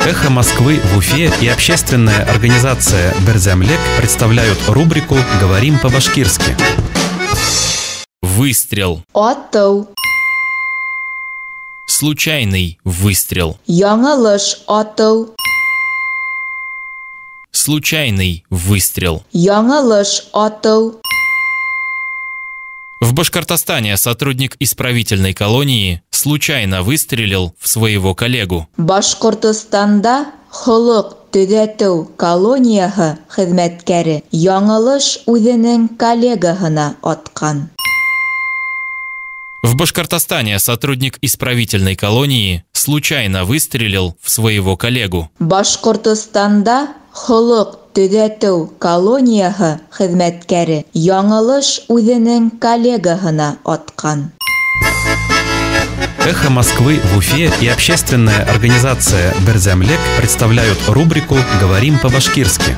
Эхо Москвы в Уфе и общественная организация «Берҙәмлек» представляют рубрику «Говорим по-башкирски». Выстрел. Атыу. Случайный выстрел. Яңылыш атыу. Случайный выстрел. Яңылыш атыу. В Башкортостане сотрудник исправительной колонии случайно выстрелил в своего коллегу. Башҡортостанда холоҡ төҙәтеү колонияһы хеҙмәткәре яңылыш үҙенең коллегаһына атҡан. В Башкортостане сотрудник исправительной колонии случайно выстрелил в своего коллегу. Башҡортостанда холоҡ төҙәтеү колонияһы хеҙмәткәре яңылыш үҙенең коллегаһына атҡан. Эхо Москвы в Уфе и общественная организация «Берҙәмлек» представляют рубрику «Говорим по-башкирски».